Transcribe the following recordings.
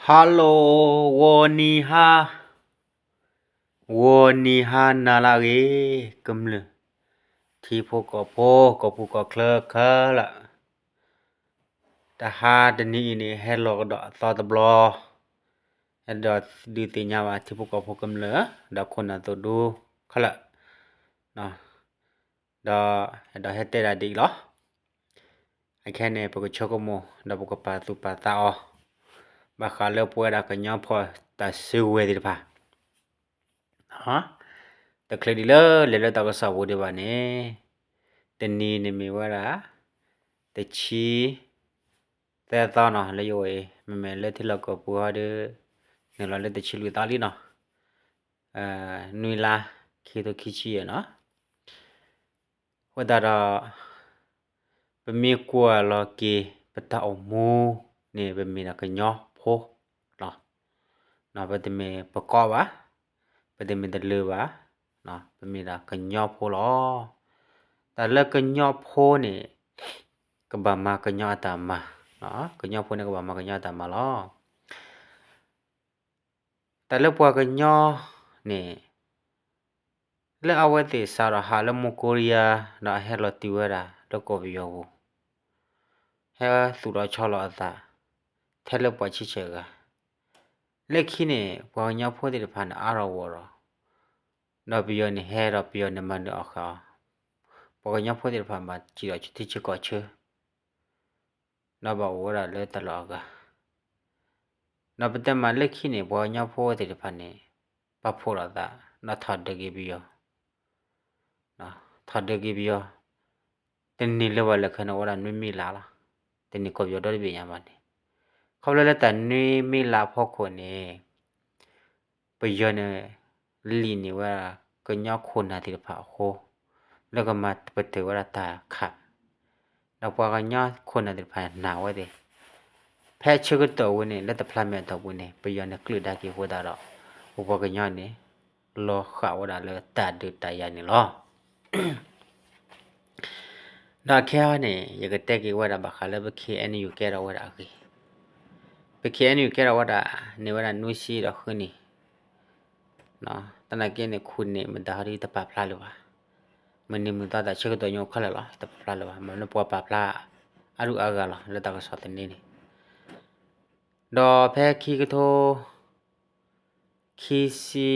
Hello, ဂီၤနံၤဟါ, ဂီၤနံၤဟါနၤလၢအဂ့ၤ, ကမျၢၢ် ထံဖိကီၢ်ဖိ ကီၢ်ပူၤကီၢ်ချၢခဲလၢာ်, တဟါတနံၤအံၤန့ၣ် ဟဲလီၤကဒီးအသီတဘျီ, အဲၣ်ဒိးဒုးသ့ၣ်ညါဘၣ်ထံဖိကီၢ်ဖိကမျၢၢ် ဒီးခိၣ်နၢ်သိၣ်ဒူခဲလၢာ်, ဒီးအဲၣ်ဒိးဟဲတဲဒၣ်ဒ်အံၤလီၤ. အခဲန့ၣ် ပကဆိကမိၣ် ဒီးပကပာ်သူၣ်ပာ်သးအီၤ ဘၣ်ဃးလၢပဝဲဒၣ်ကညီဖီၣ်တၢ်စုကဝဲၤသ့ၣ်တဖၣ်, တချုးဒံးလၢလဲၤလၢတၢ်ကစီၣ်ပူၤဒံးဘၣ်န့ၣ်, တနံၤန့ၣ်မ့ၢ်ဝဲဒၣ် တဆံသၢသီနီၤ လၢယအိၣ်အံၤ, မ့မ့ၢ်လၢထံလီၢ်ကီၢ်ပူၤဟီဒီး နုာ်လီၤလၢတဆံလွံၢ်သီလံနီၤ, နွံလါ ခံကထိခံဆံယဲၢ်နီၤ. အဃိသတးဒီး ပမ့ၢ်ကွၢ်လီၤက့ၤ ပတၢ်အိၣ်မူန့ၣ် ပမ့ၢ်ဒၣ်ကညီဖိလီၤ. ပတမ့ၢ်ပကီၢ်ဘၣ်, ပတမ့ၢ်တလၢၤဘၣ်, ပမ့ၢ်ဒၣ်ကညီဖိလီၤ. တၢ်လၢကညီဖိန့ၣ် ကဘၣ်မၤကညီအတၢ်မၤ, ကညီဖိန့ၣ်ကဘၣ်မၤကညီအတၢ်မၤလီၤ. တၢ်လၢပှၤကညီန့ၣ် လၢအဝဲသ့ၣ်စးထီၣ်ဟးလၢမူကိရံယါ ဒီးအဟဲလီၤတုၤဝဲဒၣ်လၢကီၢ်ပယီၤပူၤ, ဟဲသူၣ်ထီၣ်ဆီလီၤအသး ထဲလၢပှၤဆံဆဲၣ်ဂၤ, လၢခံန့ၣ် ပှၤကညီဖိသ့ၣ်တဖၣ်န့ၣ် အါထီၣ်ဂီၢ်ထီၣ်, ဒီးပယီၤန့ၣ်ဟဲဒီးပယီၤန့ၣ်မၤနၢၤအီၣ်ဃာ်အီၤ, ပှၤကညီဖိသ့ၣ်တဖၣ်ဘၣ်စံၣ်ထီၣ်ဆူထံဆူကီၢ်ဆူ ဒီးဘၣ်အိၣ်ဝဲဒၣ်လၢတၢ်လီၢ်အဂၤ, ဒီးပတဲမးလၢခံန့ၣ် ပှၤကညီဖိသ့ၣ်တဖၣ်န့ၣ် ပာ်ဖှိၣ်လိာ်သး ဒီးထီၣ်ဒုးက့ၤပယီၤ, ထီၣ်ဒုးက့ၤပယီၤ, တန့ၢ်လၢၤဘၣ်လၢခဲန့ၣ် အိၣ်ဝဲဒၣ်နွံမံလါလီၤ. တန့ၢ်ကီၢ်ပယီၤဒီတဘ့ၣ်ညါဘၣ်န့ၣ်, ခီဖျိလၢတၢ်နွံမံလါအဖီခိၣ်န့ၣ် ပယီၤန့ၣ် လံာ်န့ၢ်ဝဲဒၣ်ကညီခိၣ်နၢ်သ့ၣ်တဖၣ်အဃိ, လၢကမၤပတုာ်ဝဲဒၣ်တၢ်ခး, ဒီးပှၤကညီခိၣ်နၢ်သ့ၣ်တဖၣ်နာ်ဝဲသ့ၣ်, ဖဲဆၢကတီၢ်ဝဲန့ၣ် လၢတဖျါမဲာ်အတီၢ်ပူၤန့ၣ် ပယီၤန့ၣ်ကျုးဒါက့ၤအဃိသတးဒီး ပပှၤကညီန့ၣ် လီၤဃာ်ဝဲဒၣ်လၢတၢ်ဒုးတၢ်ယၤန့ၣ်လီၤ. ဒီးခဲအံၤန့ၣ် ယကတဲက့ၤဝဲဒၣ်ဘၣ်ဃးလၢပ ခ့ၣ်အဲၣ်ယူၣ် ကဲထီၣ်ဝဲဒၣ်အဂ့ၢ်, ပ ခ့ၣ်အဲၣ်ယူၣ် ကဲထီၣ်ဝဲဒၣ် န့ၢ်ဝဲဒၣ်နွံဆံဒီးဃုနံၣ်, သနာ်က့န့ၣ် ခူၣ်န့ၣ်မတၤဟီဒ်တပာ်ဖျါလၢၤဘၣ်, မုၢ်နံၤမုၢ်သီတၢ်ဆၢကတီၢ်ညိခဲလၢာ်လီၤ တပာ်ဖျါလၢၤဘၣ်, မ့ၢ်လၢပှၤပာ်ဖျါ အါဒုၣ်အါဂၤလီၤ လၢတၢ်ကစီၣ်သန့န့ၣ်, ဒီးဖဲခံကထိ ခံဆံ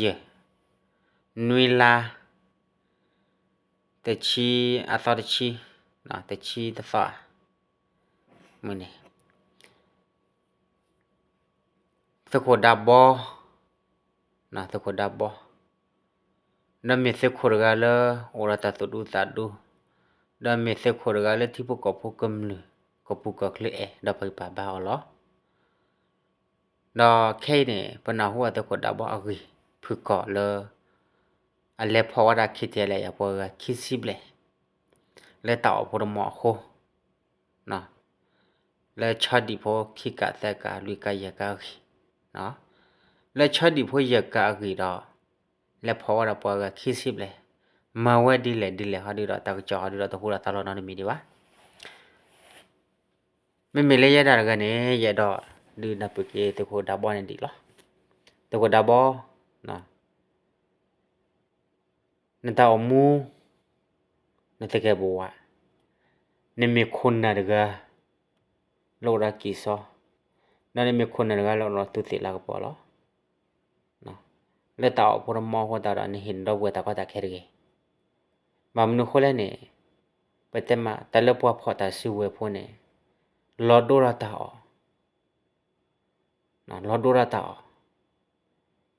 ယဲၢ်, နွံလါ တဆံ, အသီတဆံ, တဆံတသီ, မုၢ်န့ၣ် သုးခိၣ်ဒးဘီ, သုးခိၣ်ဒးဘီ, ဒီးမ့ၢ်သုးခိၣ်တဂၤလၢ အိၣ်ဒီးတၢ်သူၣ်ဒူသးဒူ, ဒီးမ့ၢ်သုးခိၣ်တဂၤလၢထံဖိကီၢ်ဖိကမျၢၢ် ကပူၤကီၢ်ချၢအဲၣ် ဒီးပာ်ဂံၢ်ပာ်ဘါအီၤလီၤ. ဒီးခဲအံၤန့ၣ် ပနၢ်ဟူအသုးခိၣ်ဒးဘီအဂ့ၢ်ဖုၣ်ကိာ်လၢ အလဲၤဖီၣ်ဝဲဒၣ် ခ့ၣ်ထံၣ်အဲၣ်လဲၣ် အပှၤဂၤခံဆံဘျဲၣ် လၢတၢ်အိၣ်ဖှိၣ်တမီၤအဃိ, လၢဆီဒံၣ်ဖိခံကၤသၢကၤလွံၢ်ကၤယဲၢ်ကၤအဂ့ၢ်, လၢဆီဒံၣ်ဖိယဲၢ်ကၤအဂ့ၢ်ဒီး လဲၤဖီၣ်ဝဲဒၣ်ပှၤဂၤခံဆံဘျဲၣ်, မၤဝဲဒ်လဲၣ်ဒ်လဲၣ်ဟီဒုဒီး တၢ်ကစီၣ်ဟီဒုဒီးတဟူးဒီးသါလီၤနီတမံၤဒံးဘၣ်. မ့မ့ၢ်လၢယဲဒၣ်တဂၤန့ၣ် ယအဲၣ်ဒိးဒုးနၢ်ပၢၢ်က့ၤသုးခိၣ်ဒးဘီန့ၣ်ဒ်အံၤလီၤ. သုးခိၣ်ဒးဘီ, နတၢ်အိၣ်မူ, နသကဲးပဝး, နမ့ၢ်ခိၣ်နၢ်တဂၤ လၢအိၣ်ဒီးကံၢ်စီ, ဒီးနမ့ၢ်ခိၣ်နၢ်တဂၤလၢအိၣ်ဒီးသူးသ့ၣ်လၤကပီၤလီၤ. လၢတၢ်အိၣ်ဖှိၣ်တမီၤအဃိသတးဒီး နဟ့ၣ်နဒီပုၢ်ဝဲၢ်တၢ်ကီတၢ်ခဲတဂ့ၤ. ဘၣ်မနုၤအဃိလဲၣ်န့ၣ်, ပတဲမး တၢ်လၢပှၤဖီၣ်တၢ်စုကဝဲၤဖိန့ၣ် လီၤဒိဒီးတၢ်အီၣ် လီၤဒိဒီးတၢ်အီၣ်,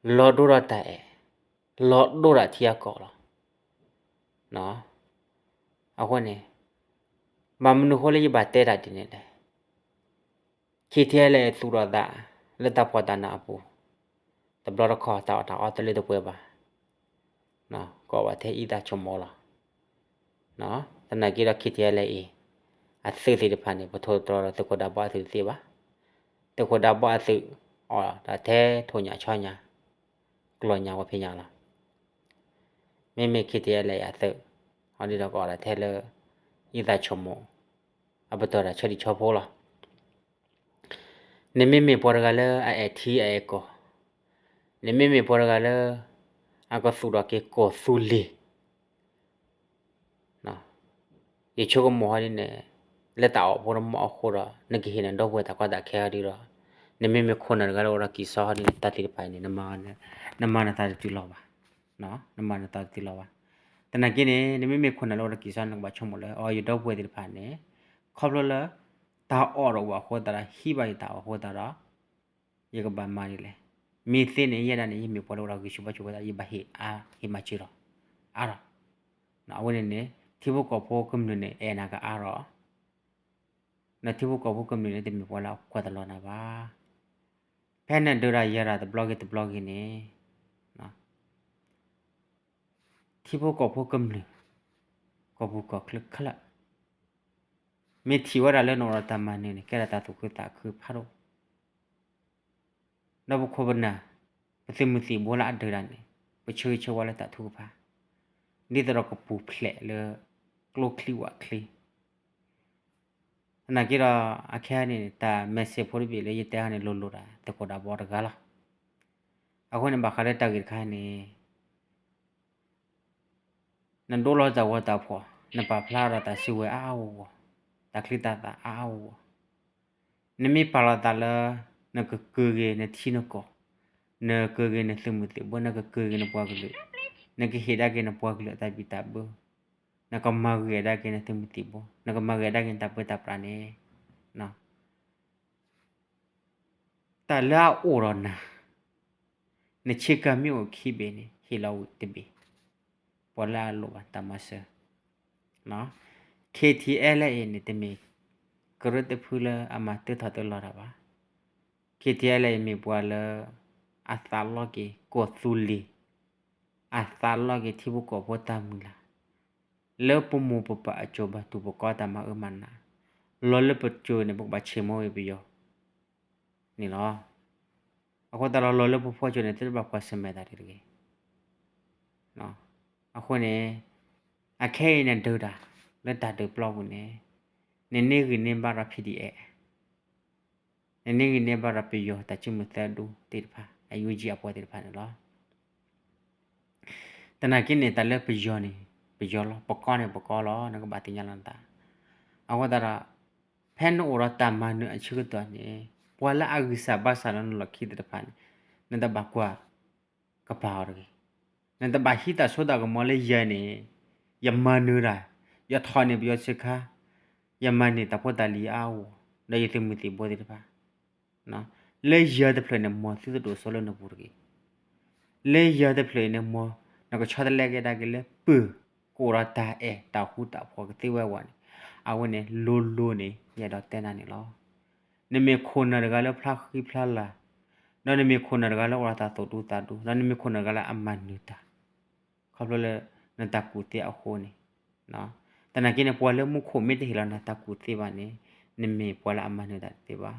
လီၤဒိဒီးတၢ်အဲၣ်, လီၤဒိဒီးထံအကီၢ်လီၤ. အဃိန့ၣ်, ဘၣ်မနုၤအဃိလၢယဘၣ်တဲတၢ်ဒ်န့ၣ်လဲၣ်. ခံထံအဲၣ်လဲၣ်သူၣ်ထီၣ်သး လၢတၢ်ဖှီၣ်တၢ်နးအပူၤ, တဘျီတခီၣ်တၢ်အီၣ်တၢ်အီတလၢတပှဲၤဘၣ်, ကအီၣ်ဘၣ်ထဲအံသၣ်ဆိကမိၣ်လီၤ. သနာ်က့ဒီး ခံထံအဲၣ်လဲၣ်အံၤ အသုးသ့ၣ်တဖၣ်န့ၣ် ပထိၣ်သတြီၤဒီးသုးခိၣ်ဒးဘီအသုးတသ့ဘၣ်. သုးခိၣ်ဒးဘီအသုး အီၣ်ဒၣ်ထဲထိၣ်ညၣ်ဆီညၣ် ကျီၢ်ညၣ်ဝဲဖဲညါလီၤ. မ့မ့ၢ်ခံထံအဲၣ်လဲၣ်အံၤအသုး ဟီဒုဒီးကအီၣ်ဒၣ်ထဲလၢ အံသၣ်ဆိကမိၣ် အပတီၢ်ဒၣ်ဆီဒံၣ်ဆီဖိလီၤ. နမ့မ့ၢ်ပှၤတဂၤလၢအအဲၣ်ထံအအဲၣ်ကီၢ်, နမ့မ့ၢ်ပှၤတဂၤလၢ အကသူၣ်ထီၣ်က့ၤကီၢ်သူလ့ၤ, ယဆိကမိၣ်ဟီဒ်န့ၣ်, လၢတၢ်အီၣ်ဖိတမီၢ်အဃိဒီး နကဟ့ၣ်နဒီပုၢ်ဝဲၢ်တၢ်ကီတၢ်ခဲဟီဒ်ဒီး, နမ့မ့ၢ်ခိၣ်နၢ်တဂၤလၢအိၣ်ဒီးကံၢ်စီဟီဒ်န့ၣ် တၢ်သ့ၣ်တဖၣ်အံၤန့ၣ် နမၤနသးတတုၤလီၤဘၣ်, နမၤနသးတတုၤလီၤဘၣ်. သနာ်က့န့ၣ် နမ့မ့ၢ်ခိၣ်နၢ်လၢအိၣ်ဒီးကံၢ်စီ နကဘၣ်ဆိကမိၣ်လၢ အီ ယဒီပုၢ်ဝဲၢ်သ့ၣ်တဖၣ်န့ၣ် ခီဖျိလၢ တၢ်အီၣ်တအိၣ်ဘၣ်အဃိသတးဒီး ဟံၣ်ဘၣ်ယတၢ်အီၣ်အဃိသတးဒီး ယကဘၣ်မၤဒ်လဲၣ်. မ့ၢ်သ့န့ၣ် ယဲဒၣ်န့ၣ် ယမ့ၢ်ပှၤလၢအိၣ်ဒီးဂံၢ်ဆူၣ်ဘါဆူၣ်အဃိသတးဒီး ယဘၣ်ဟ့ၣ်အါ ဟ့ၣ်မၤစၢၤလီၤ အါထီၣ်. အဝဲန့ၣ်န့ၣ် ထံဖိကီၢ်ဖိကမျၢၢ်န့ၣ် အဲၣ်နၤကအါထီၣ်, ဒီးထံဖိကီၢ်ဖိကမျၢၢ်န့ၣ် တမ့ၢ်ပှၤလၢအကွၢ်တလီၤနၤဘၣ်. ဖဲနဒုးတၢ်ယၤတၢ်တဘျီဂ့ၤတဘျီဂ့ၤန့ၣ် ထံဖိကီၢ်ဖိကမျၢၢ် ကီၢ်ပူၤကီၢ်ချၢခဲလၢာ် မ့ၢ်ထံၣ်ဝဲဒၣ်လၢနအိၣ်ဒီးတၢ်မၤနၢၤန့ၣ် ကဲထီၣ်တၢ်သူၣ်ခုသးခုဖးဒိၣ်, ဒီးပခိၣ်ပနၢ် ပသုးမုၢ်သံၣ်ဘိလၢအဒုးတၢ်န့ၣ် ပဆၢဂ့ၤဆၢဝါလၢတၢ်ထုကဖၣ် ဒ်သိးဒီးကပူၤဖျဲးလၢ ကျိချံဝးချံ. သနာ်က့ဒီး အခဲအံၤန့ၣ် တၢ် message ဖိတဘ့ၣ်လၢယတဲဟီန့ၣ် လိၤလိၤဒၣ် သုးခိၣ်ဒၢဘီတဂၤလီၤ. အဃိန့ၣ် ဘၣ်ဃးလၢတၢ်ဂ့ၢ်တခါန့ၣ် နဒိလီၤတၢ်ဂီၤတၢ်ဖှီၣ်, နပာ်ဖျါဒီးတၢ်စုကဝဲၤအါအါဂီၢ်ဂီၢ်, တၢ်ချံတၢ်သၣ်အါအါဂီၢ်ဂီၢ်, နမ့ၢ်ပာ်လီၤသးလၢ နကကၢၤက့ၤနထံနကီၢ်, နကကၢၤက့ၤနသုးမုၢ်သံၣ်ဘိ, နကကၢၤက့ၤနပှၤကလုာ်, နကဟ့ၣ်ဒၣ်က့ၤနပှၤကလုာ်အတၢ်ဘံၣ်တၢ်ဘၢ, နကမၤဂ့ၤဒၣ်က့ၤနသုးမုၢ်သံၣ်ဘိ, နကမၤဂ့ၤဒၣ်က့ၤနတၢ်ပၢတၢ်ပြးန့ၣ် တၢ်လၢအအိၣ်ဒီးနၤ, နဆ့ကၤမ့ၢ်အိၣ်ခံဘ့ၣ်န့ၣ် ဟ့ၣ်လီၤဝံၤတဘ့ၣ်, ပှၤလၢအလိၣ်ဘၣ်တၢ်မၤစၢၤ. KTLA အံၤန့ၣ် တမ့ၢ်ကရၢတဖုလၢအမၤတၢထီၣ်တၢလီၤတၢ်ဘၣ်. KTLA အံၤမ့ၢ်ပှၤလၢ အသးလီက့ၤကီၢ်သူလ့ၤ, အသးလီက့ၤထံဖိကီၢ်ဖိတၢ်မုၢ်လၢ် လၢပမိၢ်ပပၢ်အစိၤဘၣ်တူၢ်ပကီတၢ်မၤအၢမၤနး, လီၤလၢပစိၤန့ၣ် ပကဘၣ်ဆ့ၣ်မီဝံၤပယီၤန့ၣ်လီၤ. အဃိသတးဒီးလီၤလၢပဖီခိၣ်န့ၣ် တဘၣ်ကွၢ်ဆၢၣ်မဲာ်တၢ်တဂ့ၤ. အဃိန့ၣ် အခဲအံၤနဒုးတၢ် လၢတၢ်ဒုးပျီပူၤန့ၣ် နန့ၢ်ဂံၢ်န့ၢ်ဘါဒီး PDF နန့ၢ်ဂံၢ်န့ၢ်ဘါဒီးပယီၤတၢ်စုမုၢ်သၢဒူသ့ၣ်တဖၣ် အယူကၠံအပှၤသ့ၣ်တဖၣ်န့ၣ်လီၤ. သနာ်က့န့ၣ် တၢ်လၢပယီၤန့ၣ် ပယီၤလီၤ, ပကီၢ်န့ၣ်ပကီၢ်လီၤ, နကဘၣ်သ့ၣ်ညါလီၤနသး. အဃိသတးဒီး ဖဲနအိၣ်ဒီးတၢ်မၤနၢၤအဆၢကတီၢ်န့ၣ် ပှၤလၢအဂံၢ်စၢ်ဘါစၢ်လၢနလီၢ်ခံသ့ၣ်တဖၣ်န့ၣ် နတဘၣ်ကွၢ်ကပၤအီၤတဂ့ၤ. နတဘၣ်ဟံးတၢ်စိတၢ်ကမီၤလၢယၤန့ၣ် ယမၤနၢၤတၢ်, ယထီၣ်န့ၢ်ပယီၤဆ့ခါ, ယမၤန့ၢ်တၢ်ဖိတၢ်လံၤအါအါဂီၢ်ဂီၢ် ဒီးယသုးမုၢ်သံၣ်ဘိသ့ၣ်တဖၣ် လၢယၤတဖျၢၣ်န့ၣ် မ်သုတဒိၣ်စိလၢနပူၤတဂ့ၤ. လၢယၤတဖျၢၣ်အံၤန့ၣ် မ်နကဆီတလဲက့ၤဒၣ်က့ၤလၢပၢၢ် ကအိၣ်ဒီးတၢ်အဲၣ်တၢ်ဃူတၢ်ဖိးကသ့ဝဲအဂီၢ်န့ၣ်, အဝဲန့ၣ်လိၤလိၤန့ၣ် ယအဲၣ်ဒိးတဲနၤန့ၣ်လီၤ. နမ့ၢ်ခိၣ်နၢ်တဂၤလၢဖျါဃံဖျါလၤ, ဒီးနမ့ၢ်ခိၣ်နၢ်တဂၤလၢအိၣ်ဒီးတၢ်သူၣ်ဒူသးဒူ, ဒီးနမ့ၢ်ခိၣ်နၢ်တဂၤလၢအမၤနၢၤတၢ် ခီဖျိလၢနတၢ်ကူၣ်သ့အဃိန့ၣ်, သနာ်က့န့ၣ် ပှၤလၢမူခိၣ်မ့ၢ်တဟ့ၣ်လီၤနၤတၢ်ကူၣ်သ့ဘၣ်န့ၣ် နမ့ၢ်ပှၤလၢအမၤနၢၤတၢ်တသ့ဘၣ်.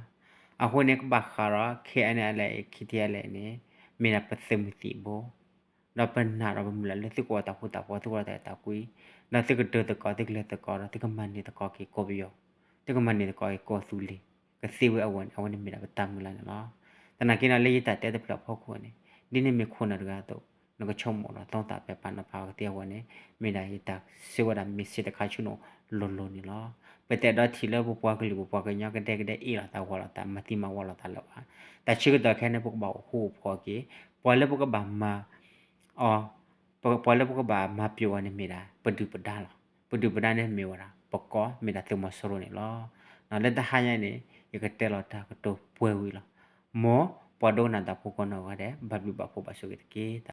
အဃိန့ၣ် ကဘၣ်ဃးဒီး KNLA KTLA န့ၣ် မ့ၢ်ဒၣ်ပသုးမုၢ်သံၣ်ဘိ, ဒီးပနာ်ဒီးပမုၢ်လၢ်လၢသုကအိၣ်တၢ်ဃူတၢ်ဖိး သုကအိၣ်တၢ်အဲၣ်တၢ်ကွံ, ဒီးသုကဒုးသကိး သုကလဲၤသကိးဒီး သုကမၤန့ၢ်သကိးက့ၤကီၢ်ပယီၤ, သုကမၤန့ၢ်သကိးက့ၤကီၢ်သူလ့ၤ ကသ့ဝဲအဂီၢ်န့ၣ် အဝဲန့ၣ်မ့ၢ်ဒၣ်ပတၢ်မုၢ်လၢ်န့ၣ်လီၤ. သနာ်က့န့ၣ် လၢယတၢ်တဲတဖျၢၣ်အဖီခိၣ်န့ၣ် ဒ်နမ့ၢ်ခိၣ်နၢ်တဂၤအသိး နကဆိကမိၣ်ဒီး သုံးသပ် ပဲာ်ဖးနီၤဖးအီၤကသ့အဂီၢ်န့ၣ် မ့ၢ်ဒၣ်ယတၢ်ဆၢဝဲဒၣ် message တခါဆူနအိၣ်လိၤလိၤန့ၣ်လီၤ. ပတအဲၣ်ဒိးထံၣ်လၢပပှၤကလုာ်ပပှၤကညီကဒဲကဒဲအ့ၣ်လိာ်သးဝီလိာ်သး မၤသံမၤဝီလိာ်သးလၢၤဘၣ်. တၢ်ဆၢကတီၢ်ခဲအံၤန့ၣ် ပကဘၣ်အိၣ်ဃူအိၣ်ဖိးက့ၤ, ပှၤလၢပကဘၣ်မၤအီၤ ပှၤလၢပကဘၣ်မၤပျိာ်အီၤန့ၣ်မ့ၢ်ဒၣ် ပဒုၣ်ပဒါလီၤ. ပဒုၣ်ပဒါန့ၣ်မ့ၢ်ဝဲဒၣ် ပကီၢ်မ့ၢ်ဒၣ်သုးမီၤစိရိၤန့ၣ်လီၤ. လၢတဟါညါအံၤန့ၣ် ယကတဲလီၤတၢ်ကတိၤပှဲၤဝံၤလီၤ. မ်ပှၤဒိကနၣ်တၢ်ဖိကိးနီၢ်ဂၤဒဲး ဘၣ်ဘျုးဘၣ်ဖှိၣ်ဘၣ်ဆိၣ်ဂ့ၤတက့ၢ်.